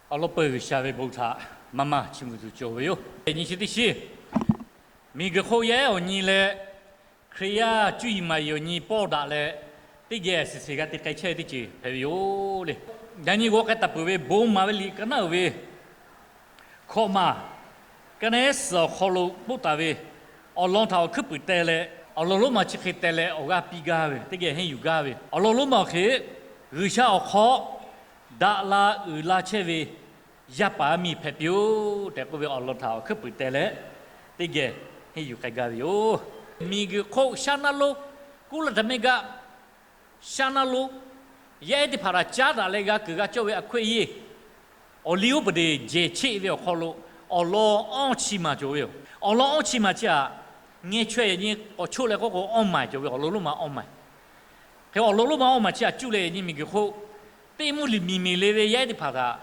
Awˬ lawn peuˬ G'uiˬsha ve bon htaꞈ maˇ maˇ chiˇ mvuh tuˬ cawˬ ve yoˬ. Teˇ nyi chi teˇ shiˍ, miˬguiˬ hk'oˆ yaˇ ehˉ awˬ nyi leh, Hkriꞈ yaˇ cuˇ yiˍ maˍ yiˍ awˬ nyi pawˇ daꞈ leh, teˇ geh shiˍ shiˍ g'a te k'ai chehˇ ve teˇ ceuˬ hpehꞈ ve yoˬ le. Yaꞈ nyi g'aw k'ai taˍ peuˬ ve bon maˍ ve liꞈ ka naˉ uiˍ ve hkawꞈ maˬ, ka naˉ suhˍ awˬ hk'aw lo k'oˆ taˍ ve, awˬ lawn htaꞈ awˬ hkuiˉ puiˍ teh leh, awˬ lawn lonˉ ma chi hk'e teh leh awˬ g'aˇ piˇ gaˇ ve, teˇ geh henˇ yuˬ gaˇ ve, awˬ lawn lonˉ ma awˬ hk'e G'uiˬsha awˬ hk'aw daꞈ la uiˍ la chehˇ ve yaˇ paˍ yaˇ miˇ hpehꞈ piˇ-oˆ tehꞈ k'oˆ ve awˬ lawn htaꞈ awˬ hkuiˉ puiˍ teh leh, teˇ geh henˇ yuˬ k'ai gaˇ ve yoˬ. Miˬguiˬ hk'oˆ shaˉ naˉ lonˉ, kuˉ laˇ htaꞈ mehˆ gaˇ shaˉ naˉ lonˉ, yaˇ ehˉ teˇ hpaˍ htaꞈ caˉ daꞈ leh g'a kuiˬ g'a cawˇ ve a hkuehˇ yeˇ, awˬ liˇ oˇ pa te jehˬ cheˆ ve awˬ hk'aw lo awˬ lawn awˇ chi maˬ cawˬ ve yoˬ. Awˬ lawn awˇ chi maˬ chi htaꞈ ngeh chaweh yaꞈ nyi k'awꞈ choˆ leh k'oˆ k'o, awˇ maˬ cawˬ ve awˬ lawn lonˉ ma awˇ maˬ. Hk'e awˬ lawn lonˉ ma awˇ maˬ chi htaꞈ cuˇ leh yaꞈ nyi miˬguiˬ hk'oˆ teˇ mvuhˇ liꞈ miˬ miˬ le ve yaˇ ehˉ teˇ hpaˍ htaꞈ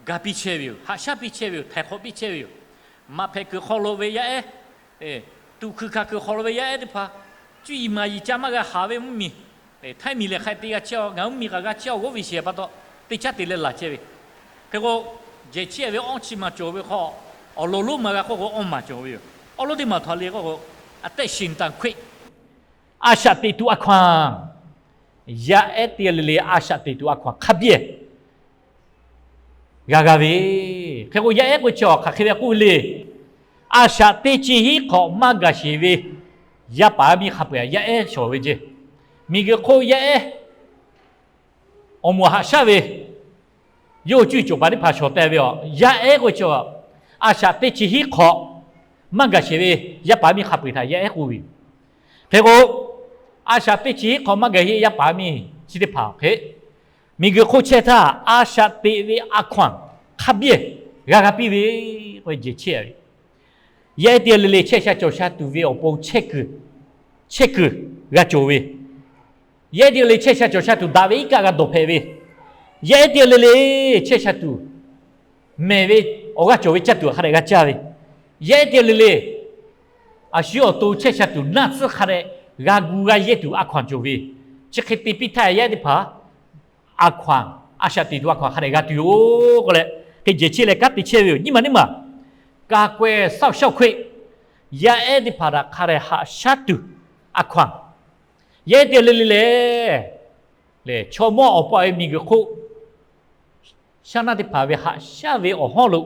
ga piˇ chehˇ ve yoˬ. Haꞈ shaˉ piˇ chehˇ ve yoˬ. Htaiˍ hk'awꞈ piˇ chehˇ ve yoˬ. Maꞈ hpehꞈ kuiˬ hk'aw lo ve yaˇ ehˉ, tuꞈ hkui hkanˍ kuiˬ hk'aw lo ve yaˇ ehˉ teˇ hpaˍ, cuˇ yiˍ maˍ yiˍ ca maˇ g'a haˍ ve mvuhˇmiˬ, htaiˇ miˬ lehˬ hk'a te g'a chehˇ-aw, ngaˬ hui mvuhˇmiˬ kaꞈ g'a chehˇ-aw g'oˇ ve shehˍ pa taw, teˇ caˉ te leh laˬ chehˇ ve. Hk'e k'o, jehˬ cheˆ ve awˇ chi maˬ cawˬ ve hk'aw, awˬ lawn lonˉ ma g'a k'oˆ k'o awˇ maˬ cawˬ ve yoˬ. Awˬ lawn teˇ maˬ htaꞈ le k'oˆ k'o, အသက်ရှင်တန်ခွင့်, a shaꞈ teꞈ tuˬ a hkaw-anˬ. Yaˇ ehˉ teˇ g'aˇ le le a shaꞈ teꞈ tuˬ a hkaw-anˬ hk'a biˇ g'a g'a ve. Hk'e k'o, yaˇ ehˉ k'oˆ chi awˬ hk'aˬ hk'e ve k'oˆ ve le. A shaꞈ teˇ chi hiˉ hk'awꞈ maˇ gaˬ sheˍ ve yaˇ paˍ yaˇ miˇ hk'a peu-eˬ yaˇ ehˉ shawˍ ve ceˇ. Miˬguiˬ hk'oˆ yaˇ ehˉ awˬ moˍ haꞈ shaˉ ve, yawˇ hui cuˇ yiˍ cawˬ paˍ teˇ hpaˍ shawˍ teh ve aˬ, yaˇ ehˉ k'oˆ chi a shaꞈ teˇ chi hiˉ hk'awꞈ maˇ gaˬ sheˍ ve yaˇ paˍ yaˇ miˇ hk'a peu-eˬ htaꞈ yaˇ ehˉ k'oˆ ve yoˬ. Hk'e k'o, a shaꞈ teˇ chi hiˉ hk'awꞈ maˇ gaˬ sheˍ yaˇ paˍ yaˇ miˇ chi teˇ hpaˍ hk'e, miˬguiˬ hk'oˆ chehˇ htaˇ a shaꞈ teꞈ ve a hkaw-anˬ hk'a biˇ g'a g'a piˇ ve k'o, jehˬ cheˆ ve. Yaˇ ehˉ teˇ g'aˇ le le chehˇ sha cawˬ sha tuˬ ve awˬ pon chehˇ kuiˬ g'a cawˬ ve, yaˇ ehˉ teˇ g'aˇ le chehˇ sha cawˬ sha tuˬ daꞈ ve iˉ kaˆ g'a dawˬ hpehꞈ ve, yaˇ ehˉ teˇ g'aˇ le le chehˇ sha tuˬ mehˬ ve awˬ g'aˇ cawˬ ve caˇ tuˬ hk'a dehꞈ g'a caˇ ve, yaˇ ehˉ teˇ g'aˇ le le a shu awˬ to chehˇ sha tuˬ naˆ tsuhˇ hk'a dehꞈ g'a gu g'a yehˇ tuˬ a hkaw-anˬ cawˬ ve, chi hk'e te piˇ htaˇ yaˇ ehˉ teˇ hpaˍ a hkaw-anˬ, a shaꞈ teꞈ tuˬ a hkaw-anˬ hk'a dehꞈ g'a tuˬ yoˬ k'oˆ leh, hk'e jehˬ cheˆ leh kanˉ te chehˇ ve yoˬ. Nyi ma teˇ maˬ, การ์ตูนเศร้าเสียใจ, yaˇ ehˉ teˇ hpaˍ htaꞈ hk'a dehꞈ haꞈ shaˉ tuˬ a hkaw-anˬ. Yaˇ ehˉ teˇ g'aˇ le le lehˬ, chaw mawˇ awˬ pa ve miˬguiˬ hk'oˆ shaˉ naˉ teˇ hpaˍ ve haꞈ shaˉ ve awˬ hawˉ lo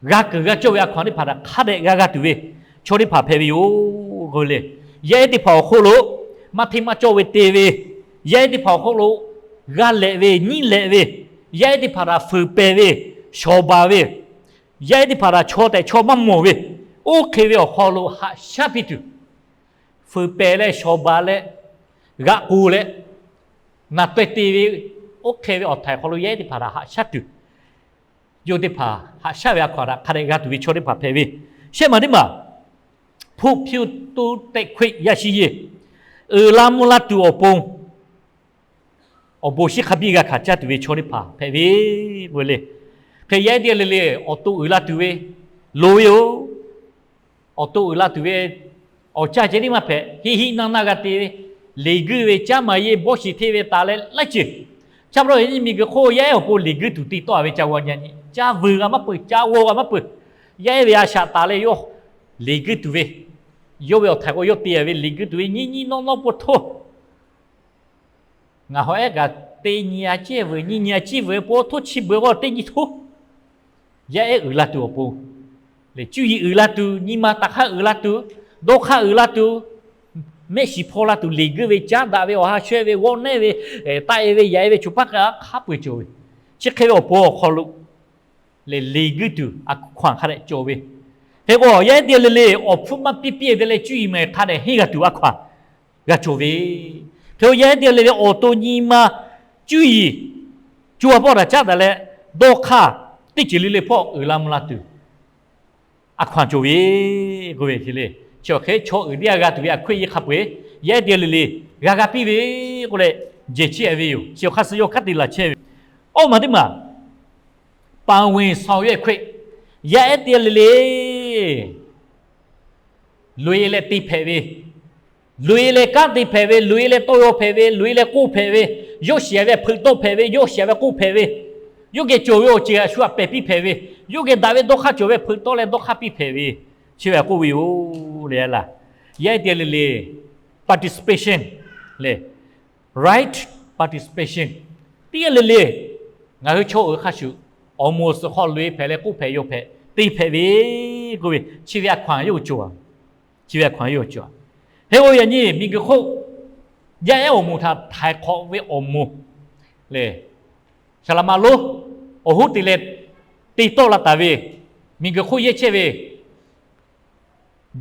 g'a kuiˬ g'a cawˇ ve a hkaw-anˬ teˇ hpaˍ htaꞈ hk'a dehꞈ g'a g'a tuˬ ve chaw teˇ hpaˍ hpehꞈ ve yoˬ k'oˆ ve le. Yaˇ ehˉ teˇ hpaˍ awˬ hk'oˆ lo maˇ hteˇ maˇ cawˇ ve te ve, yaˇ ehˉ teˇ hpaˍ awˬ hk'oˆ lo g'a lehꞈ ve nyiˉ lehꞈ ve, yaˇ ehˉ teˇ hpaˍ htaꞈ fuiˍ pehˬ ve, shawˍ baˬ ve, yaˇ ehˉ teˇ hpaˍ htaꞈ chaw tehꞈ chaw maˇ mawˬ ve, oˇ hk'e ve awˬ hk'aw lo haꞈ shaˉ piˇ tuˬ, fuiˍ pehˬ leh shawˍ baˬ leh g'aꞈ k'oˬ leh naˬ taweh te ve, oˇ hk'e ve awˬ htaiˍ hk'aw lo yaˇ ehˉ teˇ hpaˍ htaꞈ haꞈ shaˉ tuˬ, yawˇ teˇ hpaˍ haꞈ shaˉ ve a hkaw-anˬ htaꞈ hk'a dehꞈ g'a tuˬ ve chaw teˇ hpaˍ hpehꞈ ve. Shehˆ maˬ teˇ maˬ, ผู้ที่ต้องแตกแยก yaˇ shiˍ yeˇ, uiˍ la mvuh la tuˬ awˬ pon awˬ bon shiˉ hk'a biˇ g'a hkanˍ caˇ tuˬ ve chaw teˇ hpaˍ hpehꞈ ve k'oˆ ve le. Hk'e yaˇ ehˉ teˇ g'aˇ le le awˬ to uiˍ la tuˬ ve loˍ ve yoˬ. Awˬ to uiˍ la tuˬ ve awˬ caˇ ceh tiˉ maˇ hpehꞈ, hiˆ hiˆ naˇ naˇ g'a te ve, leˬ guiˇ ve caˉ maˍ yeˇ bawˇ shiˍ hteˇ ve taˍ leh laiˉ ceuˬ. Chi pa taw yaꞈ nyi miˬguiˬ hk'oˆ yaˇ ehˉ awˬ pon leˬ guiˇ tuˬ te tawˆ-a ve ca g'a nyi, caˇ vuiˬ g'a maˇ peuˬ, caˇ g'aw g'a maˇ peuˬ. Yaˇ ehˉ ve a shaꞈ taˍ leh yawˇ leˬ guiˇ tuˬ ve, yawˇ ve awˬ htaiˍ k'o yawˇ te-a ve leˬ guiˇ tuˬ ve nyiˇ nyiˇ nawˇ nawˇ po htoˇ ngaˬ hawˉ ehˉ kaꞈ teˇ nyi a ciˉ vuiˬ nyiˇ nyi a ciˉ vuiˬ po htoˇ chi beuꞈ k'o teˇ nyi htoˇ. Yaˇ ehˉ uiˍ la tuˬ awˬ pon, lehˬ cuˇ yiˍ uiˍ la tuˬ, nyi ma taˍ hk'aˇ uiˍ la tuˬ, dawˇ hk'aˇ uiˍ la tuˬ, mehˆ shiˍ hpaw la tuˬ, leˬ guiˇ ve caˉ daꞈ ve, awˬ ha shawehˇ ve, g'awˇ nehˇ ve, taˆ-e ve, yaꞈ-e ve, choˬ paˉ k'a hk'a peu-eˬ cawˬ ve, chi hk'e ve awˬ pon awˬ hk'aw lo lehˬ leˬ guiˇ tuˬ a hkaw-anˬ hk'a dehꞈ cawˬ ve. Hk'e k'o yaˇ ehˉ teˇ g'aˇ le le awˬ hpfuhˇ maˇ piˇ piˇ-e te leh cuˇ yiˍ maˍ hk'a dehꞈ henˇ g'a tuˬ a hkaw-anˬ g'a cawˬ ve. Hk'e k'o yaˇ ehˉ teˇ g'aˇ le le awˬ to nyi ma cuˇ yiˍ co ha pawˆ htaꞈ caˉ daꞈ leh dawˇ hk'aˇ teˇ ceuˬ le le hpawˇ uiˍ la mvuh la tuˬ a hkaw-anˬ cawˬ ve k'oˆ ve le. Chi awˬ hk'e chaw uiˍ teˇ g'aˇ g'a tuˬ ve a hkuehˇ yeˇ hk'a peu-eˬ yaˇ ehˉ teˇ g'aˇ le le g'a g'a piˇ ve k'oˆ leh jehˬ chehˇ ve yoˬ. Chi awˬ hk'aˇ suh yawˇ kanˉ te laˬ chehˇ ve. Awˇ maˬ teˇ maˬ, ปาวิน ซอเวียต yaˇ ehˉ teˇ g'aˇ le le loꞈ-e leh te hpehꞈ ve, loꞈ-e leh kanˉ te hpehꞈ ve, loꞈ-e leh tawˇ yaw hpehꞈ ve, loꞈ-e leh k'oˆ hpehꞈ ve, yawˇ shiˍ ve hpeuꞈ tawˆ hpehꞈ ve, yawˇ shiˍ ve k'oˆ hpehꞈ ve, Yawˇ geh cawˬ ve awˬ ceuˬ a shu htaꞈ pehˬ piˇ hpehꞈ ve, yawˇ geh daꞈ ve dawˇ hk'aˇ cawˬ ve hpeuꞈ tawˆ leh dawˇ hk'aˇ piˇ hpehꞈ ve, chi ve htaꞈ k'oˆ ve yoˬ le. Yaˇ ehˉ teˇ g'aˇ le le, participation le, right participation teˇ g'aˇ le le, ngaˬ hui chaw uiˍ hk'a shuˍ awˬ moˍ suhˍ hk'aw loꞈ e hpehꞈ leh k'oˆ hpehꞈ yaw hpehꞈ te hpehꞈ ve k'oˆ ve, chi ve a hkaw-anˬ yawˇ cawˬ, chi ve a hkaw-anˬ yawˇ cawˬ. Hk'e k'o yaꞈ nyi miˬguiˬ hk'oˆ yaˇ ehˉ awˬ moˍ htaꞈ htaiˍ hk'awꞈ ve awˬ moˍ le, saˍ laꞈ maˍ lonˉ awˬ hoˉ te leh te tawˆ la taˍ ve, miˬguiˬ hk'oˆ yehˇ chehˇ ve,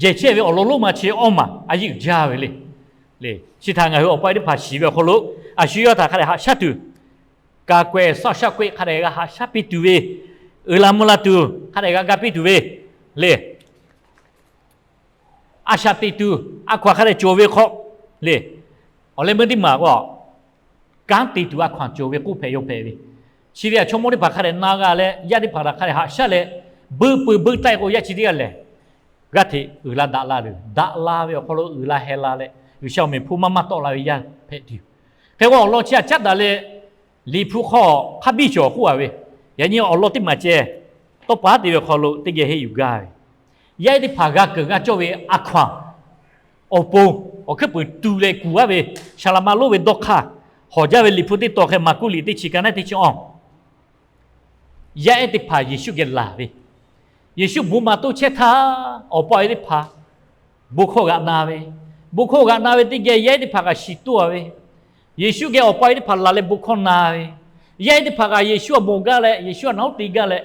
jehˬ chehˇ ve awˬ lawn lonˉ ma chi awˇ maˬ a yeˇ uiˍ jaˇ ve le. Chi htaꞈ ngaˬ hui awˬ pa teˇ hpaˍ shiˍ ve awˬ hk'aw lo, a shu yawˇ htaꞈ hk'a dehꞈ haꞈ shaˉ tuˬ, ka k'awehˍ shaˆ shaˆ k'oˆ hk'a dehꞈ g'a haꞈ shaˉ piˇ tuˬ ve, uiˍ la mvuh la tuˬ hk'a dehꞈ g'a ga piˇ tuˬ ve le. A shaꞈ teꞈ tuˬ a hkaw-anˬ hk'a dehꞈ cawˬ ve hk'aw le. Awˬ leh meuˇ teˇ maˬ k'o, kanˉ te tuˬ a hkaw-anˬ cawˬ ve k'oˆ hpehꞈ yaw hpehꞈ ve, chi ve a chaw mawˇ teˇ hpaˍ hk'a dehꞈ na g'a leh, yaˇ teˇ hpaˍ htaꞈ hk'a dehꞈ haꞈ shaˉ leh, beuꞈ peuˬ beuꞈ taˆ-e k'o, yaˇ chi teˇ g'aˇ lehˬ g'aˇ hteꞈ uiˍ la daꞈ la ve, daꞈ la ve awˬ hk'aw lo uiˍ la heh la leh, G'uiˬsha awˬ meꞈ hpu maˇ maˇ tawˆ la ve yaˇ hpehꞈ tuˬ yoˬ. Hk'e k'o awˬ lawn chi htaꞈ caˉ daꞈ leh, Liꞈ hpu hk'aw hk'a biˇ cawˬ k'oˆ a ve, yaꞈ nyi awˬ lawn teˇ maˬ ceh, tawˇ pa te ve awˬ hk'aw lo teˇ geh henˇ yuˬ gaˇ ve, yaˇ ehˉ teˇ hpaˍ g'a keunˍ g'a cawˇ ve a hkaw-anˬ awˬ pon, awˬ hkuiˉ puiˍ tu leh kuˬ aˉ ve, saˍ laꞈ maˍ lonˉ ve dawˇ hk'aˇ, hawˍ jaˇ ve Liꞈ hpu teˇ tawn hk'e Maˍkuˆ liꞈ teˇ chi ka naˉ teˇ chi awˇ, yaˇ ehˉ teˇ hpaˍ Yeˍsuˆ geh laˬ ve, Yeˍsuˆ bon maˍ toˇ chehˇ htaˇ, awˬ pa awˬ e teˇ hpaˍ bon hkawˇ g'aꞈ na ve, bon hkawˇ g'aꞈ na ve teˇ geh yaˇ ehˉ teˇ hpaˍ kaꞈ shiˍ toˇ a ve, Yeˍsuˆ geh awˬ pa awˬ e teˇ hpaˍ laˬ leh bon hkawˇ na ve, yaˇ ehˉ teˇ hpaˍ kaꞈ Yeˍsuˆ awˬ moˍ gaˇ leh, Yeˍsuˆ htaꞈ naꞈ uˉ te gaˇ leh,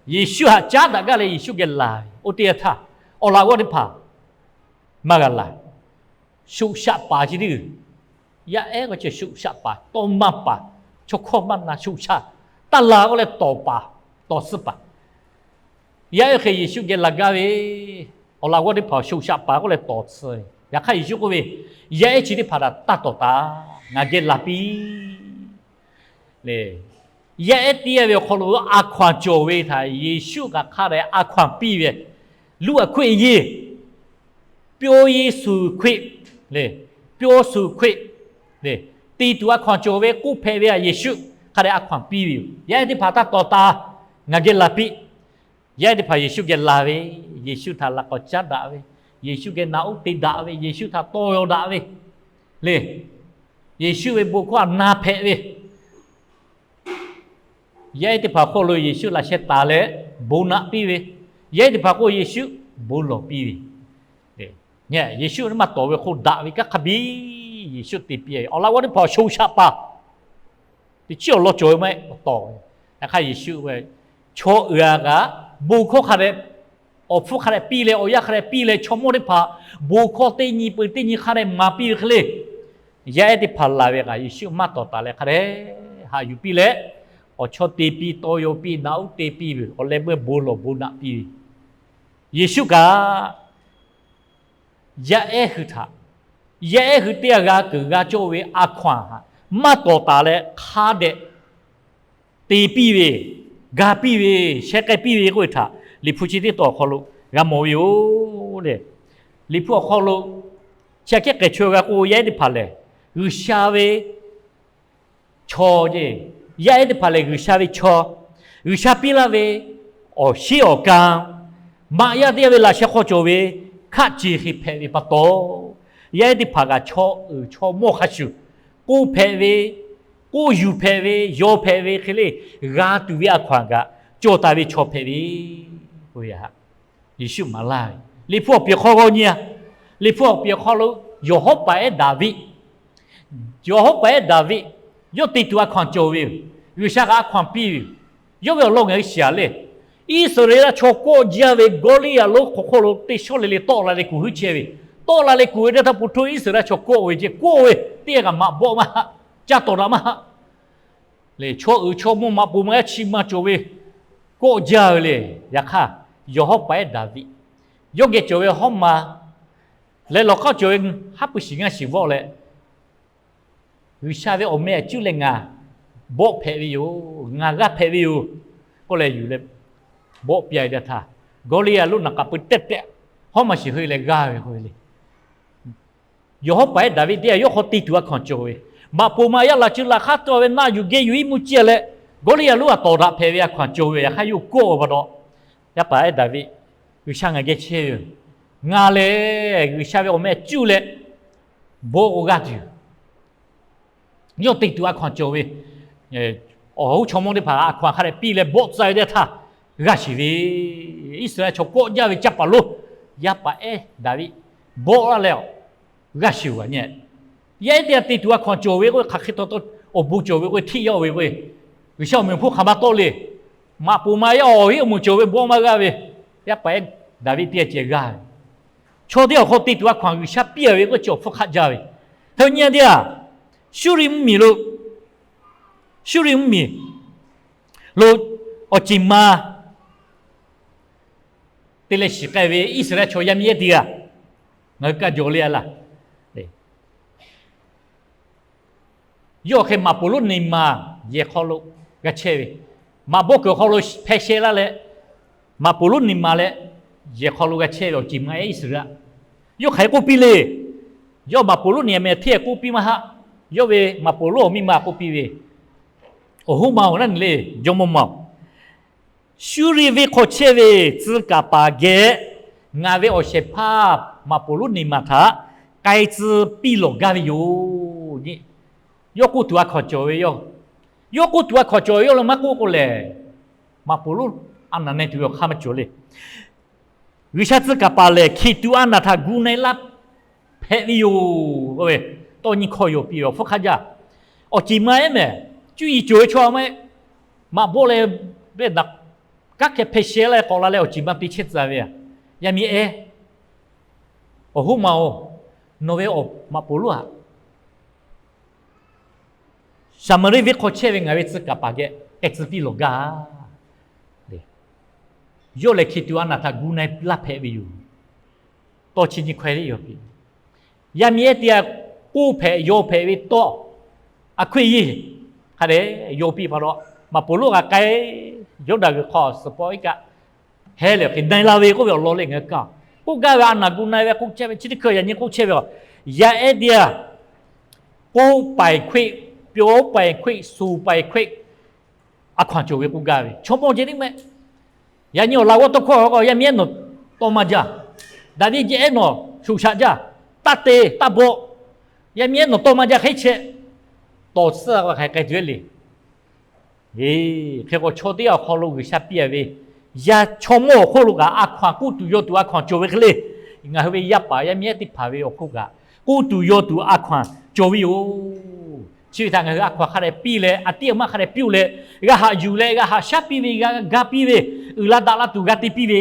Yeˍsuˆ htaꞈ caˉ daꞈ gaˇ leh Yeˍsuˆ geh laˬ ve, oˇ teˇ yanˇ htaˇ, awˬ laꞈ g'awˇ teˇ hpaˍ maˇ g'a laˬ. Shoꞈ shaꞈ paˍ chi teˇ g'uiˬ, yaˇ ehˉ k'o chi shoꞈ shaꞈ paˍ, tawˇ maˇ paˍ, chaw hkawˇ maˇ na, shoꞈ shaꞈ taˇ la k'oˆ leh tawˍ paˍ, tawˍ suhˉ paˍ. Yaˇ ehˉ hk'e Yeˍsuˆ geh laˬ gaˇ ve, awˬ laꞈ g'awˇ teˇ hpaˍ shoꞈ shaꞈ paˍ k'oˆ leh tawˍ suhˉ ve. Yaꞈ hk'aˇ Yeˍsuˆ k'oˆ ve, yaˇ ehˉ chi teˇ hpaˍ htaꞈ taˇ tawˍ taˍ, ngaˬ geh laˬ piˇ le. Yaˇ ehˉ teˇ g'aˇ ve awˬ hk'aw lo a hkaw-anˬ cawˬ ve htaꞈ Yeˍsuˆ kaꞈ hk'a dehꞈ a hkaw-anˬ piˇ ve, လူ့အခွင့်အရေး, ပြောရေးဆိုခွင့် le, ပြောဆိုခွင့် le, te tuˬ a hkaw-anˬ cawˬ ve k'oˆ hpehꞈ ve htaꞈ Yeˍsuˆ hk'a dehꞈ a hkaw-anˬ piˇ ve yoˬ. Yaˇ ehˉ teˇ hpaˍ taˇ tawˍ taˍ, ngaˬ geh laˬ piˇ. Yaˇ ehˉ teˇ hpaˍ Yeˍsuˆ geh laˬ ve, Yeˍsuˆ htaꞈ laꞈ k'awꞈ caˉ daꞈ ve, Yeˍsuˆ geh naꞈ uˉ te daꞈ ve, Yeˍsuˆ htaꞈ tawˇ yaw daꞈ ve le. Yeˍsuˆ ve bon hkawˇ htaꞈ na hpehꞈ ve, yaˇ ehˉ teˇ hpaˍ hk'oˆ lo Yeˍsuˆ laꞈ sheh taˍ leh bon naꞈ piˇ ve, yaˇ ehˉ teˇ hpaˍ k'oˆ Yeˍsuˆ bon lawˬ piˇ ve, Yeˍsuˆ maˇ tawˍ ve hk'oˆ daꞈ ve kanˉ hk'a biˇ Yeˍsuˆ te piˇ ve. Awˬ laꞈ g'awˇ teˇ hpaˍ shoꞈ shaꞈ paˍ teˇ chiˉ awˬ lawn cawˬ ve maˇ heˆ, tawˍ ve. Yaꞈ hk'aˇ Yeˍsuˆ ve chaw uiˍ a kaꞈ bon hkawˇ hk'a dehꞈ, awˬ hpfuhˇ hk'a dehꞈ piˇ leh, awˬ yanˇ hk'a dehꞈ piˇ leh, chaw mawˇ teˇ hpaˍ bon hkawˇ teˇ nyi peuˬ teˇ nyi hk'a dehꞈ maˍ piˇ ve hk'e le, yaˇ ehˉ teˇ hpaˍ laˬ ve kaꞈ Yeˍsuˆ maˇ tawˍ taˍ leh hk'a dehꞈ haꞈ yuˬ piˇ leh, awˬ chawˇ te piˇ, tawˇ yaw piˇ, naꞈ uˉ te piˇ ve, awˬ leh meuˇ bon lawˬ bon naꞈ piˇ ve, Yeˍsuˆ kaꞈ yaˇ ehˉ hui htaꞈ, yaˇ ehˉ hui teˇ g'aˇ g'a keunˍ g'a cawˇ ve a hkaw-anˬ htaꞈ maˇ tawˍ taˍ leh hk'a dehꞈ te piˇ ve, ga piˇ ve, sheh k'ai piˇ ve k'oˆ ve htaꞈ Liꞈ hpu chi teˇ tawn awˬ hk'aw lo g'a mawˬ ve yoˬ le. Liꞈ hpu awˬ hk'aw lo chi aꞈ kehˉ k'ehˬ chaweh g'a k'oˆ, yaˇ ehˉ teˇ hpaˍ lehˬ G'uiˬsha ve chaw ceˇ, yaˇ ehˉ teˇ hpaˍ lehˬ G'uiˬsha ve chaw, G'uiˬsha piˇ laˇ ve awˬ shinˉ awˬ kan, maꞈ yaˇ teˇ g'aˇ ve laꞈ sheh hk'aw cawˬ ve hkaˆ ceˬ hk'e hpehꞈ ve pa taw, yaˇ ehˉ teˇ hpaˍ kaꞈ chaw uiˍ chaw mawˇ hk'a shuˍ k'oˆ hpehꞈ ve, k'oˆ yuˬ hpehꞈ ve, yaw hpehꞈ ve hk'e le, g'a tuˬ ve a hkaw-anˬ kaꞈ cawˬ taˍ ve chaw hpehꞈ ve k'o, Yeˍsuˆ maˍ laˇ ve. Liꞈ hpu awˬ piˍ hk'aw g'aw nyi a, Liꞈ hpu awˬ piˍ hk'aw lo yawˬ hawˉ paˍ ehˉ Daˍviˆ, yawˬ hawˉ paˍ ehˉ Daˍviˆ, yawˇ te tuˬ a hkaw-anˬ cawˬ ve yoˬ. G'uiˬsha kaꞈ a hkaw-anˬ piˇ ve yoˬ. Yawˇ ve awˬ lawn ngaˬ hui shiˍ a le. Iˉsaˍreˍlaˆ chaw kawˆ jaˇ ve Gawˇliˇyaꞈ lonˉ hk'aw hk'oˆ lo teˇ shawˉ le le tawˆ la leh kuˬ huiˉ chehˇ ve, tawˆ la leh kuˬ ve teˇ htaˇ pu hto Iˉsaˍreˍlaˆ chaw kawˆ ve ceˇ, kawˆ ve teˇ g'aˇ kaꞈ maꞈ bawˆ maˇ haˆ, ca tawˍ daꞈ maˇ haˆ. Chaw uiˍ chaw mawˇ maꞈ poˍ maꞈ yaˇ chi ma cawˬ ve kawˆ jaˇ ve le. Yaꞈ hk'aˇ, yawˬ hawˉ paˍ ehˉ Daˍviˆ, yawˇ geh cawˬ ve hawˉ ma leh lawˬ hk'aˇ cawˬ ve haˉ pui shiˍ ngaˇ shiˍ vawˆ leh, G'uiˬsha ve awˬ meh a cuˇ leh ngaˬ bawˆ hpehꞈ ve yoˬ, ngaˬ g'aˇ hpehꞈ ve yoˬ k'oˆ leh yuˬ leh bawˆ piˇ a ve teˇ htaˇ, Gawˇliˇyaꞈ lonˉ naˍ k'aꞈ pui tehꞈ tehꞈ hawˉ ma shiˍ heuˆ leh g'aˇ ve k'oˆ ve le. Yawˬ hawˉ paˍ ehˉ Daˍviˆ teˇ g'aˇ yawˇ hk'aw te tuˬ a hkaw-anˬ cawˬ ve, maꞈ poˍ maꞈ yaˇ laꞈ cuˇ laꞈ hk'aˇ tawˆ ve naˆ yuˬ geh yuˬ iˉ mvuhˇ ciˇ leh, Gawˇliˇyaꞈ lonˉ htaꞈ tawˍ daꞈ hpehꞈ ve a hkaw anˬ cawˬ ve yaꞈ hk'aˇ yawˇ kawˆ ve pa taw, yaˇ paˍ ehˉ Daˍviˆ, G'uiˬsha ngaˬ geh chehˇ ve yoˬ. Ngaˬ lehˬ G'uiˬsha ve awˬ meh cuˇ leh bawˆ k'o g'aˇ tuˬ yoˬ. Yawˇ te tuˬ a hkaw anˬ cawˬ ve, awˬ hoˉ chaw mawˇ teˇ hpaˍ a hkaw anˬ hk'a dehꞈ piˇ leh bawˆ tcuh ve teˇ htaˇ g'aˇ sheˍ ve, Iˉsaˍreˍlaˆ chaw kawˆ jaˇ ve caˇ paˍ lonˉ, yaˇ paˍ ehˉ Daˍviˆ bawˆ laˇ leh g'aˇ sheˍ ve nyi. Yaˇ ehˉ teˇ g'aˇ te tuˬ a hkaw anˬ cawˬ ve k'oˆ ve hk'aˬ hk'e taw taw awˬ bon cawˬ ve k'oˆ ve hteˇ yaˇ oˇ ve k'oˆ ve, G'uiˬsha awˬ meunˍ hpfuhˇ hk'aˬ ma tawˆ le. Maꞈ poˍ ma yaˇ awˬ heˉ awˬ moˍ cawˬ ve bawˆ maˇ g'aˇ ve, yaˇ paˍ ehˉ Daˍviˆ teˇ g'aˇ ceh g'aˇ ve. Chaw teˇ awˬ hk'aw te tuˬ a hkaw anˬ G'uiˬsha piˇ ve k'oˆ chi awˬ hpfuhˇ hk'aˆ jaˇ ve. Hteˇ nyi teˇ g'aˇ, Suˇriˆ mvuhˇmiˬ lo, Suˇriˆ mvuhˇmiˬ lo awˬ ceˬ ma te leh shiˍ k'ai ve Iˉsaˍreˍlaˆ chaw yaˇ miˇ ehˉ teˇ g'aˇ, ngaˬ hui kaˇ jaw le a laˇ. Yawˇ hk'e maꞈ poˍ lonˉ neˇ maˬ yehˬ hk'aw lo g'a chehˇ ve, maꞈ bawˆ kuiˬ awˬ hk'aw lo hpeh sheh laˇ leh, maꞈ poˍ lonˉ neˇ maˬ leh yehˬ hk'aw lo g'a chehˇ ve awˬ ceˬ ma ehˉ Iˉsaˍreˍlaˆ, yawˇ hk'aˬ hk'e k'oˆ piˇ le. Yawˇ maꞈ poˍ lonˉ neˇ maˬ meh hteˇ k'oˆ piˇ maˇ haˆ. Yawˇ ve maꞈ poˍ lonˉ awˬ miˇ ma k'oˆ piˇ ve, Awˬ hoˉ ma-oˬ, naˉ nyi le, jawˇmawˇ ma-oˬ, Suˇriˆ venˇ hk'aw chehˇ ve tcuh kaˍ paˍ geh ngaˬ ve awˬ shehˍ hpaˇ maꞈ poˍ lonˉ neˇ maˬ htaꞈ k'ai tcuh piˇ lawˬ gaˇ ve yoˬ. Yawˇ k'oˆ tuˬ a hkaw anˬ cawˬ ve yoˬ. Yawˇ k'oˆ tuˬ a hkaw anˬ cawˬ ve yoˬ le maˇ k'oˆ k'o lehˬ, maꞈ poˍ lonˉ a naˍ na tuˬ ve awˬ hk'aˇ maˇ cawˬ le. G'uiˬsha tcuh kaˍ paˍ lehˬ hkiˬ tuꞈ a naˬ htaꞈ gu na-e laˇ hpehꞈ ve yoˬ. Tawˇ nyi hkawˇ yaw piˇ ve awˬ hpfuhˇ hk'aˆ jaˇ. Awˬ ceˬ ma ehˉ mehˬ, cuˇ yiˍ cawˬ ve chaw a maˇ heˆ. Maꞈ bawˆ leh, kanˉ hkeh hpeh sheh laˇ k'awꞈ la leh awˬ ceˬ ma te chehˇ tcuh ve. Yaˇ miˇ ehˉ, Awˬ hoˉ ma-oˬ, nawˬ ve maꞈ poˍ lonˉ htaꞈ Saˍmaˍriˆ venˇ hk'aw chehˇ ve ngaˬ ve tcuh kaˍ paˍ geh k'ai tcuh piˇ lawˬ gaˇ. Yawˇ lehˬ hkiˬ tuꞈ a naˬ htaꞈ gu na-e laˇ hpehꞈ ve yoˬ. Tawˇ chi nyi hkawˇ le yaw piˇ. Yaˇ miˇ ehˉ teˇ g'aˇ k'oˆ hpehꞈ yaw hpehꞈ ve tawˇ, a hkui yeˬ hk'a dehꞈ yaw piˇ pa taw, maꞈ poˍ lonˉ g'a k'ai, Yawˇdanˍ g'uiˬ hk'aw suhˍ paw iˉ kaˆ heh lehˬ hk'e na-e la ve k'oˆ ve awˬ lawn leh ngaˬ hui kaˇ k'oˆ gaˇ ve a naˬ gu na-e ve k'oˆ chehˇ ve chi teˇ hkui yaꞈ nyi k'oˆ chehˇ ve, yaˇ ehˉ teˇ g'aˇ k'oˆ paiˍ hk'oˆ, pyaw paiˍ hk'oˆ, suˍ paiˍ hk'oˆ, a hkaw anˬ cawˬ ve k'oˆ gaˇ ve chaw mawˇ ceh tiˉ mehˆ. Yaꞈ nyi awˬ laꞈ g'awˇ tawˇ hkawˇ k'o, yaˇ miˇ ehˉ nawˬ tawˇ maˇ jaˇ. Daˍviˆ geh ehˉ nawˬ shoꞈ shaꞈ jaˇ. Taˇ te taˇ bawˆ. Yaˇ miˇ ehˉ nawˬ tawˇ maˇ jaˇ hk'e chehˇ. Tawˍ tsuhˇ hk'aˬ hk'e k'ai tuˬ ve le. Hk'e k'o chaw teˇ g'aˇ awˬ hk'aw lo G'uiˬsha piˇ ve, yaˇ chaw mawˇ awˬ hk'oˆ lo kaꞈ a hkaw anˬ k'oˆ tuˬ yaw tuˬ a hkaw anˬ cawˬ ve hk'e le. Ngaˬ hui ve yaˇ paˍ yaˇ miˇ ehˉ teˇ hpaˍ ve awˬ hk'oˆ kaꞈ k'oˆ tuˬ yaw tuˬ a hkaw anˬ cawˬ ve yoˬ. Chi ve htaꞈ ngaˬ hui a hkaw anˬ hk'a dehꞈ piˇ leh, a tiˉ a maˇ hk'a dehꞈ piˇ-oˬ leh, g'a haꞈ yuˬ leh g'a haꞈ shaˉ piˇ ve, g'a ga piˇ ve, uiˍ la daꞈ la tuˬ g'a te piˇ ve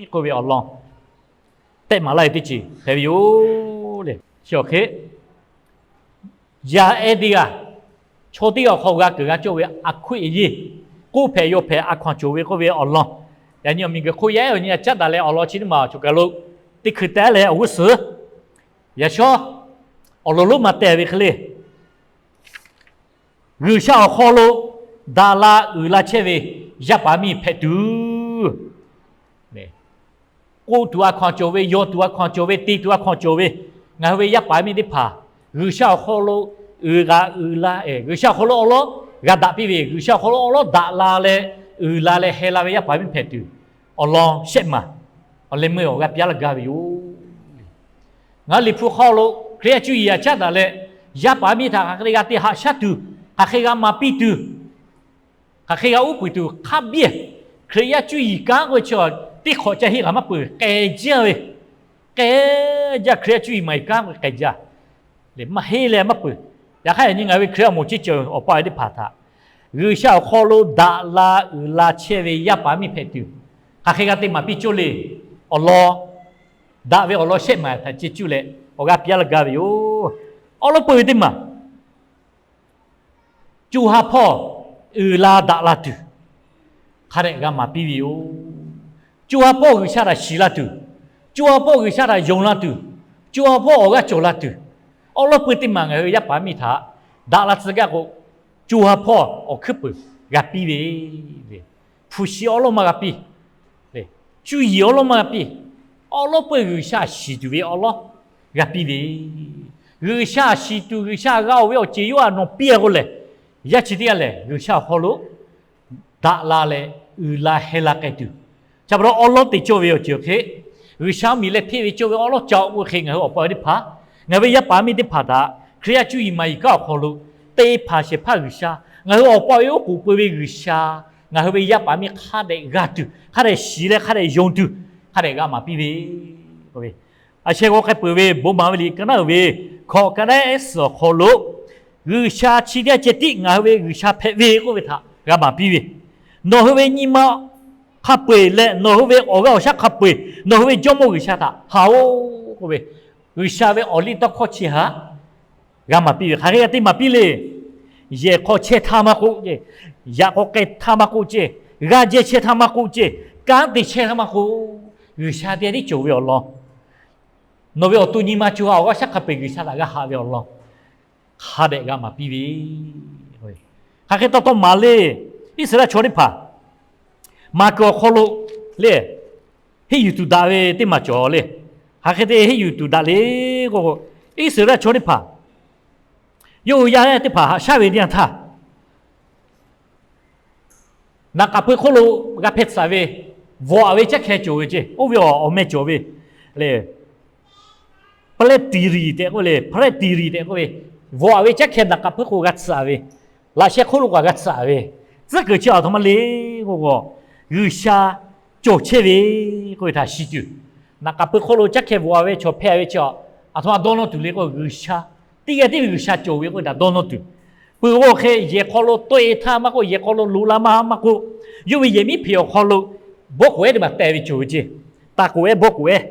k'oˆ ve awˬ lawn tehꞈ maˍ laˇ ve teˇ ceuˬ hpehꞈ ve yoˬ le. Chi awˬ hk'e yaˇ ehˉ teˇ g'aˇ, chaw teˇ g'aˇ awˬ hk'aw g'a keunˍ g'a cawˇ ve a hkui yeˬ, k'oˆ hpehꞈ yaw hpehꞈ a hkaw anˬ cawˬ ve k'oˆ ve awˬ lawn, yaꞈ nyi awˬ miˬ guiˬ hk'oˆ yaˇ ehˉ awˬ nyi a caˉ daꞈ leh awˬ lawn chi teˇ maˬ choˬ kaˬ lo teˇ hkui teh leh awˬ g'uˇ suhˍ yaꞈ shawˉ awˬ lawn lonˉ ma teh ve hk'e le. G'uiˬsha awˬ hk'aw lo daꞈ la uiˍ la chehˇ ve yaˇ paˍ miˇ hpehꞈ tuˬ, k'oˆ tuˬ a hkaw anˬ cawˬ ve, yaw tuˬ a hkaw anˬ cawˬ ve, te tuˬ a hkaw anˬ cawˬ ve, ngaˬ hui ve yaˇ paˍ miˇ teˇ hpaˍ G'uiˬsha awˬ hk'aw lo uiˍ g'a uiˍ la, G'uiˬsha awˬ hk'aw lo awˬ lawn g'a daꞈ piˇ ve, G'uiˬsha awˬ hk'aw lo awˬ lawn daꞈ la leh uiˍ la leh heh la ve yaˇ paˍ miˇ hpehꞈ tuˬ, awˬ lawn shehˆ maˬ, awˬ leh meuˇ awˬ g'aˇ piˇ laˇ gaˇ ve yoˬ. Ngaˬ hui Liꞈ hpu hk'aw lo Hkriꞈ yaˇ cuˇ yiˍ a caˉ daꞈ leh, yaˇ paˍ miˇ htaꞈ hk'aˬ hk'e te g'a te haꞈ shaˉ tuˬ, hk'aˬ hk'e g'a maˍ piˇ tuˬ, hk'aˬ hk'e g'a uˉ peunˍ tuˬ hk'a biˇ, Hkriꞈ yaˇ cuˇ yiˍ kanˉ k'oˆ ve chi teˇ hk'awꞈ ca heˆ kaꞈ maˇ peuˬ, k'ai jaˇ ve, k'ai jaˇ. Hkriꞈ yaˇ cuˇ yiˍ maˍ yiˍ kanˉ k'oˆ ve k'ai jaˇ. Maˇ heˆ leh maˇ peuˬ. Yaꞈ hk'aˇ yaꞈ nyi ngaˬ hui ve Hkriꞈ yaˇ awˬ moˍ ceˇ ceuˬ awˬ pa awˬ e teˇ hpaˍ htaꞈ G'uiˬsha awˬ hk'aw lo daꞈ la uiˍ la chehˇ ve yaˇ paˍ miˇ hpehꞈ tuˬ, hk'aˬ hk'e g'a te maˍ piˇ cawˇ le. Awˬ lawn daꞈ ve awˬ lawn shehˆ maˬ htaꞈ ceˇ cuˇ leh awˬ g'aˇ piˇ laˇ gaˇ ve yoˬ. Awˉ lawˉ peuˬ ve teˇ maˬ, co ha hpawˇ uiˍ la daꞈ la tuˬ, hk'a dehꞈ g'a maˍ piˇ ve yoˬ. Co ha hpawˇ G'uiˬsha htaꞈ shiˍ la tuˬ, co ha hpawˇ G'uiˬsha htaꞈ yonˍ la tuˬ, co ha hpawˇ awˬ g'aˇ cawˬ la tuˬ, awˉ lawˉ peuˬ teˇ maˬ ngaˬ hui yaˇ paˍ miˇ htaꞈ daꞈ la tcuh gaˇ k'o, co ha hpawˇ awˬ hkuiˉ peuˬ g'a piˇ ve, hpu shi awˉ lawˉ maˇ g'a piˇ, cuˇ yiˍ awˉ lawˉ maˇ g'a piˇ. Awˉ lawˉ peuˬ G'uiˬsha shiˍ tuˬ ve awˉ lawˉ g'a piˇ ve, G'uiˬsha shiˍ tuˬ G'uiˬsha g'a-oˬ ve awˬ ceˬ yawˇ htaꞈ nawˬ piˇ-a k'o lehˬ, yaˇ chi teˇ g'aˇ lehˬ G'uiˬsha awˬ hk'aw lo daꞈ la leh uiˍ la heh la k'ai tuˬ. Chi pa taw awˉ lawˉ te cawˇ ve awˬ ceuˬ hk'e, G'uiˬsha miˬ leh hteˇ ve cawˇ ve awˉ lawˉ ca-oˬ k'oˆ ve hk'e, ngaˬ hui awˬ pa awˬ teˇ hpaˍ, ngaˬ hui ve yaˇ paˍ miˇ teˇ hpaˍ htaꞈ Hkriꞈ yaˇ cuˇ yiˍ maˍ yiˍ kanˉ awˬ hk'aw lo te hpanˍ shehˍ hpaˇ G'uiˬsha, ngaˬ hui awˬ pa awˬ e oˉ k'oˍ pui ve G'uiˬsha, ngaˬ hui ve yaˇ paˍ miˇ hk'a dehꞈ g'a tuˬ, hk'a dehꞈ shiˍ leh hk'a dehꞈ yonˍ tuˬ, hk'a dehꞈ g'a maˍ piˇ ve k'oˆ ve, a sheh g'aw k'ai peuˬ ve bon maˍ ve liꞈ ka naˉ uiˍ ve hkawꞈ ka naˉ ehˉ suhˍ awˬ hk'aw lo, G'uiˬsha chi teˇ g'aˇ ceh tiˉ ngaˬ hui ve G'uiˬsha hpehꞈ ve k'oˆ ve htaꞈ g'a maˍ piˇ ve, nawˬ hui ve nyi ma hk'a peu-eˬ leh nawˬ hui ve awˬ g'aˇ awˬ shaˉ hk'a peu-eˬ nawˬ hui ve Jawˇmawˇ G'uiˬsha htaꞈ haꞈ-oˆ k'oˆ ve, G'uiˬsha ve awˬ liˇ tawˇ hkawˇ chi htaꞈ g'a maˍ piˇ ve, hk'aˬ hk'e g'a te maˍ piˇ le. Yehˬ hk'aw chehˇ htaˇ maˇ k'oˆ ceh, yaꞈ k'aw k'ai htaˇ maˇ k'oˆ ceh, g'aˇ jehˇ chehˇ htaˇ maˇ k'oˆ ceh, kanˉ te chehˇ htaˇ maˇ k'oˆ, G'uiˬsha teˇ g'aˇ tiˉ cawˬ ve awˬ lawn, nawˬ ve awˬ to nyi ma co ha awˬ g'aˇ shaˉ hk'a peu-eˬ G'uiˬsha htaꞈ g'a haꞈ ve awˬ lawn hk'a dehꞈ g'a maˍ piˇ ve. Hk'aˬ hk'e taw taw maˍ le. Iˉsaˍreˍlaˆ chaw teˇ hpaˍ maˍ kuiˬ awˬ hk'aw lo le, henˇ yuˬ tuˬ daꞈ ve teˇ maˬ cawˬ le. Hk'aˬ hk'e te henˇ yuˬ tuˬ daꞈ le k'o, Iˉsaˍreˍlaˆ chaw teˇ hpaˍ yawˇ hui yaˇ teˇ hpaˍ haꞈ shaˉ ve teˇ yanˇ htaˇ, naˍ k'aˍ pui hk'oˆ lo g'a hpeh tsuhꞈ ve, bvuhꞈ-aˬ ve caˉ hkeh cawˬ ve ceˇ, oˇ ve awˬ meh cawˬ ve le. Pehˉ tiˍ riˍ tehꞈ k'oˆ ve le, pehˉ tiˍ riˍ tehꞈ k'oˆ ve, bvuhꞈ-aˬ ve caˉ hkeh naˍ k'aˍ pui hk'oˆ g'a tsuhꞈ ve, laꞈ sheh hk'oˆ lo kaꞈ g'a tsuhꞈ ve, tcuhˉ kuiˬ chi aˬ htoꞈ ma le k'o, G'uiˬsha cawˬ chehˇ ve k'oˆ ve htaꞈ shiˍ tuˬ, naˍ k'aˍ pui hk'oˆ lo caˉ hkeh bvuhꞈ-aˬ ve chaw hpehꞈ ve chi aˬ htoꞈ ma dawˇ nawˇ tuˬ le k'o, G'uiˬsha teˇ g'aˇ tiˉ ve G'uiˬsha cawˬ ve k'oˆ ve htaꞈ dawˇ nawˇ tuˬ. Peuˬ-oˬ hk'e yehˬ hk'aw lo tawˆ-e htaˇ maˇ k'oˆ, yehˬ hk'aw lo loꞈ la maˇ maˇ k'oˆ, yawˇ ve yehˬ miˉ hpeꞈ awˬ hk'aw lo bawˆ k'oꞈ-ehˉ teˇ maˬ teh ve cawˬ ve ceˇ. Taˍ k'oꞈ-ehˉ bawˆ k'oꞈ-ehˉ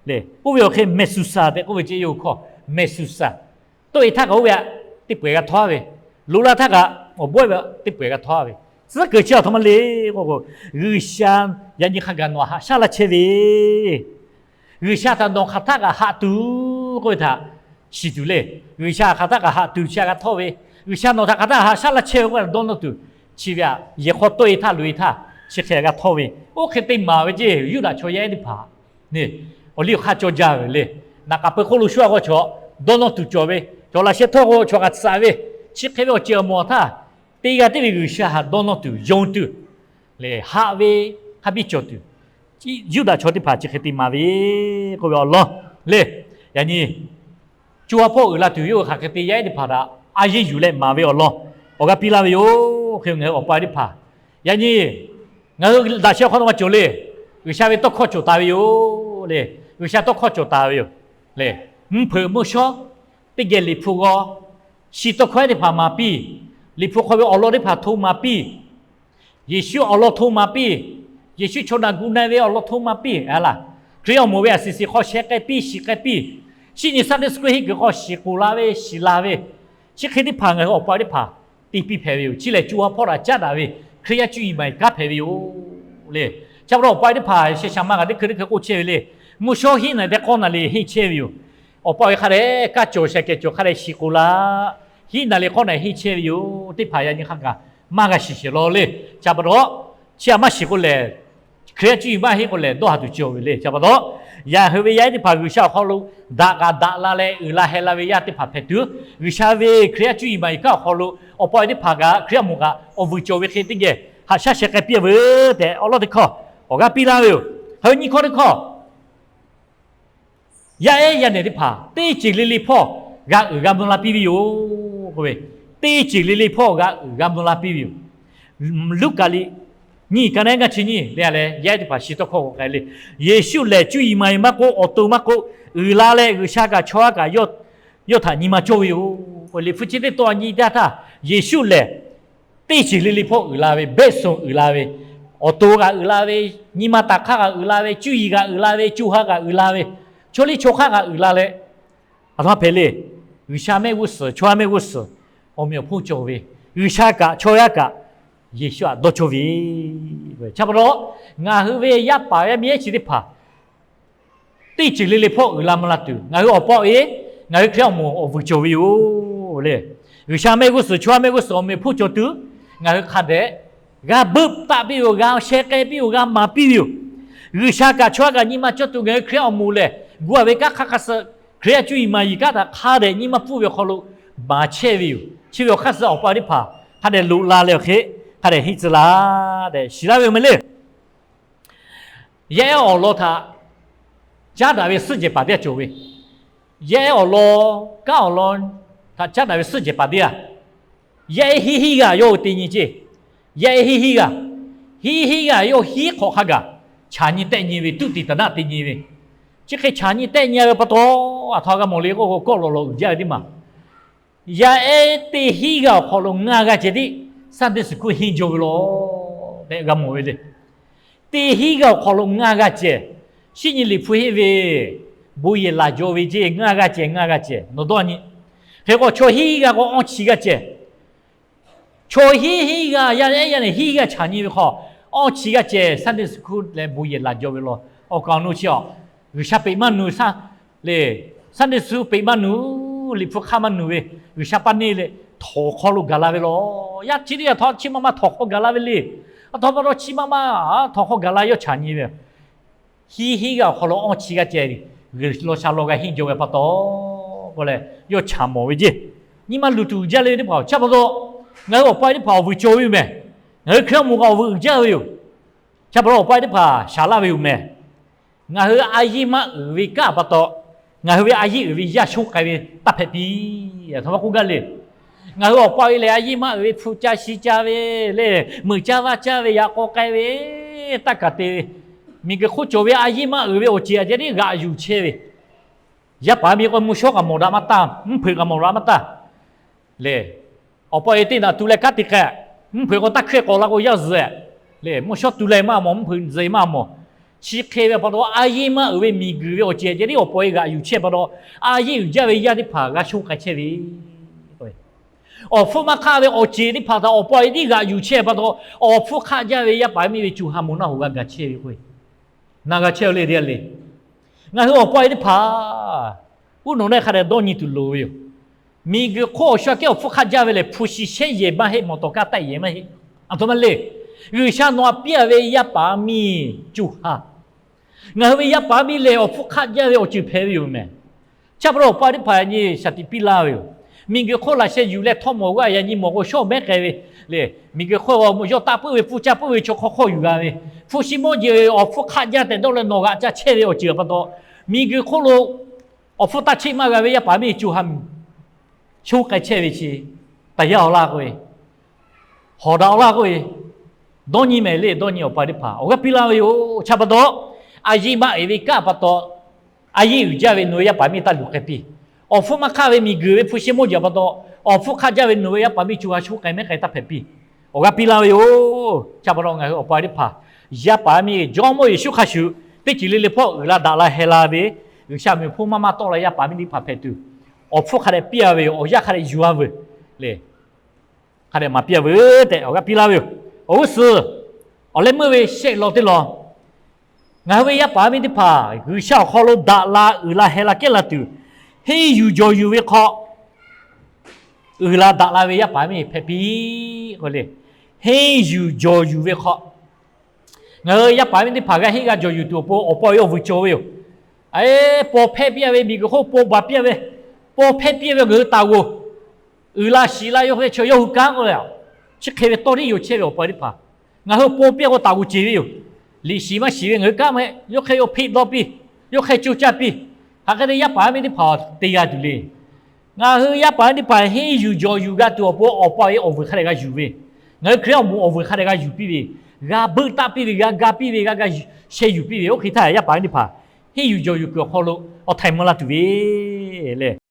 le. Oˇ ve awˬ hk'e Mehˍsuˍsaˍ tehꞈ k'oˆ ve ceˇ, yawˇ hui hkawˇ Mehˍsuˍsaˍ. Tawˆ-e htaˇ kaꞈ oˇ ve htaꞈ teˇ pawehˬ g'a htawˇ ve, loꞈ la htaˇ kaꞈ awˬ bawehˇ ve teˇ pawehˬ g'a htawˇ ve, tcuhˉ kuiˬ chi aˬ htoꞈ ma le k'o, G'uiˬsha yaꞈ nyi hk'a gaˬ nawˬ haꞈ shaˉ laˇ chehˇ ve G'uiˬsha htaꞈ nawˬ hk'aˬ htaˆ kaꞈ haꞈ tuˬ k'oˆ ve htaꞈ shiˍ tuˬ le. G'uiˬsha hk'aˬ htaˆ kaꞈ haꞈ tuˬ chi g'a htawˇ ve, G'uiˬsha nawˬ htaꞈ hk'aˬ htaˆ haꞈ shaˉ laˇ chehˇ ve k'oˆ ve htaꞈ dawˇ nawˇ tuˬ, chi ve aꞈ yehˬ hk'aw tawˆ-e htaˇ loꞈ-e htaˇ chi hk'e g'a htawˇ ve, oˇ hk'e te maˍ ve ceˇ. Yuˇdaꞈ chaw yaˇ ehˉ teˇ hpaˍ neˇ, awˬ liˇ awˬ hk'aˇ cawˇ jaˇ ve le. Naˍ k'aˍ pui hk'oˆ lo shu-a k'o chaw dawˇ nawˇ tuˬ cawˬ ve, chaw laꞈ sheh htawˇ k'o chaw g'a tsuhꞈ ve, chi hk'e ve awˬ ceuˬ awˬ moˍ htaˇ, teˇ g'aˇ tiˉ ve G'uiˬsha htaꞈ dawˇ nawˇ tuˬ yonˍ tuˬ le, haꞈ ve hk'a biˇ cawˬ tuˬ, Yuˇdaꞈ chaw teˇ hpaˍ chi hk'e te maˍ ve k'oˆ ve awˬ lawn le. Yaꞈ nyi co ha hpawˇ uiˍ la tuˬ yawˇ hui hk'aˬ hk'e te yaˇ ehˉ teˇ hpaˍ htaꞈ a yeˇ yuˬ leh maˍ ve awˬ lawn awˬ g'aˇ piˇ laˇ ve yoˬ. Hk'e ngaˬ hui awˬ pa teˇ hpaˍ yaꞈ nyi ngaˬ hui daꞈ sheh awˬ hk'aw lo ma cawˬ le. G'uiˬsha ve tawˇ hkawˇ cawˬ taˍ ve yoˬ le. G'uiˬsha tawˇ hkawˇ cawˬ taˍ ve yoˬ le. Mvuhˇ hpeuꞈ mvuhˇ shawˉ teˇ geh Liꞈ hpu g'aw, shi tawˇ hkawˇ ehˉ teˇ hpaˍ maˍ piˇ, Liꞈ hpu hk'aw ve awˬ lawn teˇ hpaˍ hto maˍ piˇ, Yeˍsuˆ awˬ lawn hto maˍ piˇ, Yeˍsuˆ chaw naˬ gu na ve awˬ lawn hto maˍ piˇ a laˇ. Hkriꞈ awˬ moˍ ve aˬ shiˍ shiˍ hk'aw sheh k'ai piˇ shiˍ k'ai piˇ, shinˉ nyi Sunday school henˇ kuiˬ hk'aw shiˍ k'oˍ la ve shiˍ la ve, chi hk'e teˇ hpaˍ ngaˬ hui awˬ pa teˇ hpaˍ te piˇ hpehꞈ ve yoˬ. Chi lehˬ co ha hpawˇ htaꞈ caˉ daꞈ ve Hkriꞈ yaˇ cuˇ yiˍ maˍ yiˍ kanˉ hpehꞈ ve yoˬ le. Chi pa taw awˬ pa teˇ hpaˍ sheh sha ma kaꞈ teˇ hkui teˇ hkui k'oˆ chehˇ ve le. Mvuhˇ shawˉ hiˉ naˍ teˇ k'awˇ naˍ le henˇ chehˇ ve yoˬ. Awˬ pa ve hk'a dehꞈ kaˇ cawˬ sheh keh cawˬ hk'a dehꞈ shiˍ k'oˍ la hiˉ naˍ le k'awˇ naˍ henˇ chehˇ ve yoˬ. Teˇ hpaˍ yaꞈ nyi hk'a gaˬ maˇ g'a shiˍ shiˍ law le. Chi pa taw chi htaꞈ maˇ shiˍ k'o lehˬ, Hkriꞈ yaˇ cuˇ yiˍ maˇ henˇ k'o lehˬ dawˇ haˍ tuˬ cawˬ ve le. Chi pa taw yaꞈ hui ve yaˇ ehˉ teˇ hpaˍ G'uiˬsha awˬ hk'aw lo daꞈ kaꞈ daꞈ la leh uiˍ la heh la ve yaˇ teˇ hpaˍ hpehꞈ tuˬ, G'uiˬsha ve Hkriꞈ yaˇ cuˇ yiˍ maˍ yiˍ kanˉ awˬ hk'aw lo awˬ pa teˇ hpaˍ kaꞈ Hkriꞈ yaˇ moˍ kaꞈ awˬ vuiˬ cawˬ ve hk'e teˇ geh haꞈ shaˉ sheh k'ai piˇ-a veuˬ tehꞈ awˬ lawn teˇ hkawˇ awˬ g'aˇ piˇ laˇ ve yoˬ. Hk'aˬ ve nyiˇ hkawˇ teˇ hkawˇ yaˇ ehˉ yaˇ nehˬ teˇ hpaˍ teˇ ceuˬ le le hpawˇ g'a uiˍ g'a mvuh la piˇ ve yoˬ k'oˆ ve, teˇ ceuˬ le le hpawˇ g'a uiˍ g'a mvuh la piˇ ve yoˬ. Luˉkaꞈ liꞈ nyiˇ ka naˉ ngaˇ chi nyiˇ le a leh yaˇ ehˉ teˇ hpaˍ shi tawˇ hkawˇ k'awꞈ k'ai le. Yeˍsuˆ lehˬ cuˇ yiˍ maˍ yiˍ maˇ k'oˆ, awˬ to maˇ k'oˆ, uiˍ la leh G'uiˬsha kaꞈ chaw haˉ kaꞈ yawˇ htaꞈ nyi ma cawˇ ve yoˬ. Liꞈ hpu chi teˇ tawn a nyi teˇ yanˇ htaˇ, Yeˍsuˆ lehˬ teˇ ceuˬ le le hpawˇ uiˍ la ve, behˆ suhˍ uiˍ la ve, awˬ to kaꞈ uiˍ la ve, nyi ma taˍ hk'aˇ kaꞈ uiˍ la ve, cuˇ yiˍ kaꞈ uiˍ la ve, co ha kaꞈ uiˍ la ve, chaw liˇ chaw hk'aˇ kaꞈ uiˍ la leh, aˬ htoꞈ ma hpehꞈ le. G'uiˬsha mehˆ g'uˇ suhˍ, chaw haˉ mehˆ g'uˇ suhˍ, awˬ meꞈ awˬ hponˇ cawˬ ve, G'uiˬsha kaꞈ chaw yaˇ kaꞈ Yeˍsuˆ htaꞈ dawˇ cawˇ ve. Chi pa taw ngaˬ hui ve yaˇ paˍ yaˇ miˇ ehˉ chi teˇ hpaˍ teˇ ceuˬ le le hpawˇ uiˍ la mvuh la tuˬ, ngaˬ hui awˬ pa awˬ e, ngaˬ hui Hkriꞈ awˬ moˍ awˬ vuiˬ cawˬ ve yoˬ le. G'uiˬsha mehˆ g'uˇ suhˍ, chaw haˉ mehˆ g'uˇ suhˍ, awˬ meꞈ awˬ hponˇ cawˬ tuˬ, ngaˬ hui hk'a dehꞈ g'a beuˆ taˆ piˇ yoˬ, g'a sheh k'ai piˇ yoˬ, g'a maˍ piˇ ve yoˬ. G'uiˬsha kaꞈ chaw haˉ kaꞈ nyi ma cawˇ tuˬ ngaˬ hui Hkriꞈ awˬ moˍ lehˬ, gu-a ve kanˉ hk'aˇ hk'aˇ suh Hkriꞈ yaˇ cuˇ yiˍ maˍ yiˍ kanˉ htaꞈ hk'a dehꞈ nyi ma pfuhˇ ve awˬ hk'aw lo maˍ chehˇ ve yoˬ. Chi ve awˬ hk'aˇ suh awˬ pa teˇ hpaˍ hk'a dehꞈ loꞈ la leh awˬ hk'e hk'a dehꞈ henˇ tcuh laˇ tehꞈ shiˍ laˇ ve yoˬ meh le. Yaˇ ehˉ awˬ lawn htaꞈ caˉ daꞈ ve suhˉ jehˬ paˍ teˇ g'aˇ cawˬ ve. Yaˇ ehˉ awˬ lawn, kanˉ awˬ lawn htaꞈ caˉ daꞈ ve suhˉ jehˬ paˍ teˇ g'aˇ, yaˇ ehˉ hiˉ hiˉ g'aˇ yawˇ hui te nyi ceˇ. Yaˇ ehˉ hiˉ hiˉ g'aˇ, hiˉ hiˉ g'aˇ yawˇ hiˉ hk'awꞈ hk'a gaˬ chaꞈ nyi tehˆ nyi ve, tuˆ tiˍ taˍ naˆ te nyi ve. Chi hk'e chaꞈ nyi tehˆ nyi ve pa taw, aˬ htoꞈ g'a mawˬ le k'oˆ k'o, kawˆ lawꞈ lawꞈ uiˍ jaˇ ve teˇ maˬ, yaˇ ehˉ teˇ hiˉ g'aˇ awˬ hk'aw lo ngaˇ g'aˇ ceh tiˉ Sunday school henˇ jaw ve law tehꞈ g'a mawˬ ve le. Teˇ hiˉ g'aˇ awˬ hk'aw lo ngaˇ g'aˇ ceh, shinˉ nyi liꞈ hpu henˇ ve bon yehˬ laˬ jaw ve ceˇ, ngaˇ g'aˇ ceh ngaˇ g'aˇ ceh nawˬ dawˇ nyi. Hk'e k'o chaw hiˉ g'aˇ k'o awˇ chi g'aˇ ceh, chaw hiˉ hiˉ g'aˇ yaˇ ehˉ yaˇ nehˬ hiˉ g'aˇ chaꞈ nyi ve hk'aw, awˇ chi g'aˇ ceh Sunday school leh bon yehˬ laˬ jaw ve law. Awˬ kaˍ awˬ nu chi a, G'uiˬsha peꞈ maˇ nuˬ le, Sunday school peꞈ maˇ nuˬ, liꞈ hpu hk'aˇ maˇ nuˬ ve, G'uiˬsha paˇ neˇ leh htawnˍ hk'aw lo gaˬ la ve law. Yaˇ chi teˇ g'aˇ htaꞈ chi ma ma htawnˍ hk'aw gaˬ la ve le. Aˬ htoꞈ pa taw chi ma ma htawnˍ hk'aw gaˬ la yawˇ chaꞈ nyi ve hiˉ hiˉ g'aˇ awˬ hk'aw lo awˇ chi g'aˇ ceh, G'uiˬsha law sha law g'a henˇ jaw ve pa taw, k'oˆ leh yawˇ chaꞈ mawˬ ve ceˇ. Nyi ma luˬ tuˬ jaˇ le teˇ hpaˍ, chi pa taw ngaˬ hui awˬ pa teˇ hpaˍ awˬ vuiˬ cawˬ ve yoˬ meh. Ngaˬ hui Hkriꞈ yaˇ awˬ moˍ kaꞈ awˬ vuiˬ uiˍ jaˇ ve yoˬ. Chi pa taw awˬ pa teˇ hpaˍ shaˍ laˇ ve yoˬ meh. Ngaˬ hui a yiˇ maˇ uiˍ ve kanˉ pa taw, ngaˬ hui ve a yiˇ uiˍ ve yaˇ shonˇ k'ai ve taˇ hpehꞈ piˇ. Aˬ htoꞈ ma k'oˆ gaˇ le. Ngaˬ hui awˬ pa ve lehˬ a yiˇ maˇ uiˍ ve hpu ca shi ca ve le, meuꞈ caˇ vaˇ caˇ ve, yaꞈ k'aw k'ai ve, taˇ kaˬ te ve, miˬguiˬ hk'oˆ cawˬ ve a yiˇ maˇ uiˍ ve awˬ ceuˬ aꞈ ceh tiˉ g'aꞈ yuˬ chehˇ ve. Yaˇ paˍ miˇ k'o mvuhˇ shawˉ kaꞈ mawˬ daꞈ maˇ taˇ, mvuhˇ hpeuꞈ kaꞈ mawˬ daꞈ maˇ taˇ le. Awˬ pa e teˇ naꞈ tu leh kanˉ te k'ai, mvuhˇ hpeuꞈ k'o taˇ hkehˇ k'awꞈ la k'o yaˇ zuhꞈ le, mvuhˇ shawˉ tu leh maˇ mawˬ, mvuhˇ hpeuꞈ zuhꞈ maˇ mawˬ. Chi hk'e ve pa taw a yiˇ maˇ uiˍ ve miˬguiˬ ve awˬ ceuˬ aꞈ ceh tiˉ awˬ pa e g'aꞈ yuˬ chehˇ pa taw, a yiˇ uiˍ jaˇ ve yaˇ teˇ hpaˍ g'a shonˇ k'ai chehˇ ve. Awˬ hpfuhˇ maˇ hk'aˆ ve awˬ ceuˬ teˇ hpaˍ htaꞈ awˬ pa e tiˉ g'aꞈ yuˬ chehˇ pa taw, awˬ hpfuhˇ hk'aˆ jaˇ ve yaˇ paˍ miˇ ve co ha moˍ naˆ hoꞈ g'a gaˬ chehˇ ve k'o, na g'a chehˇ le teˇ g'aˇ le. Ngaˬ hui awˬ pa e teˇ hpaˍ uˉ nawˬ leh hk'a dehꞈ dawˇ nyi tuˬ loˍ ve yoˬ. Miˬguiˬ hk'oˆ awˬ shu aꞈ kehˉ awˬ hpfuhˇ hk'aˆ jaˇ ve lehˬ, hpu shi shehˉ yehˬ maˇ heˆ, mawˬ tawˍ kaˇ tehˆ yehˬ maˇ heˆ. Aˬ htoꞈ ma le. G'uiˬsha nawˬ aꞈ piˇ a ve yaˇ paˍ miˇ co ha, ngaˬ hui ve yaˇ paˍ miˇ lehˬ awˬ hpfuhˇ hk'aˆ jaˇ ve awˬ ceuˬ hpehꞈ ve yoˬ meh. Chi pa taw awˬ pa teˇ hpaˍ yaꞈ nyi shaˍ tiꞈ piˇ laˇ ve yoˬ. Miˬguiˬ hk'oˆ laꞈ sheh yuˬ leh htawˇ mawˬ g'aˇ yaꞈ nyi mawˬ k'o shawˉ mehˉ k'ai ve le. Miˬ guiˬ hk'oˆ yawˇ taˆ puiˉ ve, pfuhˇ caˇ puiˉ ve chaw hk'aw hk'awˇ yuˬ g'a ve, hpu shi mawˇ jeˬ awˬ hpfuhˇ hk'aˆ jaˇ tehꞈ dawˇ leh nawˬ g'aꞈ ca chehˇ ve awˬ ceuˬ pa taw, miˬ guiˬ hk'oˆ lo awˬ hpfuhˇ taˇ cheˆ maˇ g'a ve yaˇ paˍ miˇ co ha shonˇ k'ai chehˇ ve chi, taˍ yaˇ awˬ laˇ k'oˆ ve, hawˍ daꞈ awˬ laˇ k'oˆ ve, dawˇ nyi mehˍ le. Dawˇ nyi awˬ pa teˇ hpaˍ awˬ g'aˇ piˇ laˇ ve yoˬ. Chi pa taw, a yiˇ maˇ uiˍ ve kanˉ pa taw, a yiˇ uiˍ jaˇ ve nawˬ ve yaˇ paˍ miˇ taˇ luˬ k'ai piˇ. Awˬ hpfuhˇ maˇ hk'aˆ ve miˬ guiˬ ve hpu shi mawˇ jeˬ pa taw, awˬ hpfuhˇ hk'aˆ jaˇ ve nawˬ ve yaˇ paˍ miˇ co ha shonˇ k'ai mehˉ k'ai taˇ hpehꞈ piˇ. Awˬ g'aˇ piˇ laˇ ve yoˬ. Chi pa taw ngaˬ hui awˬ pa teˇ hpaˍ, yaˇ paˍ miˇ Jawˇmawˇ Yeˍsuˆ hk'a shuˍ teˇ ceuˬ le le hpawˇ uiˍ la daꞈ la heh la ve, G'uiˬsha miˬ hpfuhˇ maˇ maˇ tawˆ la yaˇ paˍ miˇ teˇ hpaˍ hpehꞈ tuˬ, awˬ hpfuhˇ hk'a dehꞈ piˇ a ve yoˬ. Awˬ yanˇ hk'a dehꞈ yuˬ a veuˬ le. Hk'a dehꞈ maˍ piˇ a veuˬ tehꞈ awˬ g'aˇ piˇ laˇ ve yoˬ. Awˬ g'uˇ suhˍ awˬ leh meuˇ ve shehˆ law teˇ law, ngaˬ hui ve yaˇ paˍ miˇ teˇ hpaˍ G'uiˬsha awˬ hk'aw lo daꞈ la uiˍ la heh la kehˉ la tuˬ, henˇ yuˬ jawˬ yuˬ ve hk'aw uiˍ la daꞈ la ve yaˇ paˍ miˇ hpehꞈ piˇ k'o le. Henˇ yuˬ jawˬ yuˬ ve hk'aw, ngaˬ hui yaˇ paˍ miˇ teˇ hpaˍ g'a henˇ g'a jawˬ yuˬ tuˬ awˬ pon awˬ pa awˬ e awˬ vuiˬ cawˬ ve yoˬ. Aˬ, paw hpehˇ piˇ a ve, miˬ guiˬ hk'oˆ paw baˬ piˇ a ve, paw hpehˇ piˇ a ve ngaˬ hui taˍ g'oˬ uiˍ la shiˍ la yawˇ hk'e chaw yawˇ hui kanˉ k'oˆ ve, chi hk'e ve tawˇ tiˉ yoˬ chehˇ ve awˬ pa teˇ hpaˍ. Ngaˬ hui paw piˇ a k'o taˍ g'oˬ ceˬ ve yoˬ. Liꞈ shiˍ maˇ shiˍ ve ngaˬ hui kanˉ meh yawˇ hk'e yawˇ hpeꞈ dawˇ piˇ, yawˇ hk'e co caˇ piˇ. Hk'aˬ hk'e te yaˇ paˍ miˇ teˇ hpaˍ te g'a tuˬ le. Ngaˬ hui yaˇ paˍ miˇ teˇ hpaˍ henˇ yuˬ jawˬ yuˬ g'a tuˬ awˬ pon awˬ pa awˬ e awˬ vuiˬ hk'a dehꞈ g'a yuˬ ve, ngaˬ hui Hkriꞈ yaˇ awˬ moˍ awˬ vuiˬ hk'a dehꞈ g'a yuˬ piˇ ve, g'a beuˆ taˆ piˇ ve, g'a ga piˇ ve, g'a ga sheh yuˬ piˇ ve, oˇ hk'e htaˇ yaˇ paˍ miˇ teˇ hpaˍ henˇ yuˬ jawˬ yuˬ kuiˬ awˬ hk'aw lo awˬ htaiˍ mvuh la tuˬ ve le.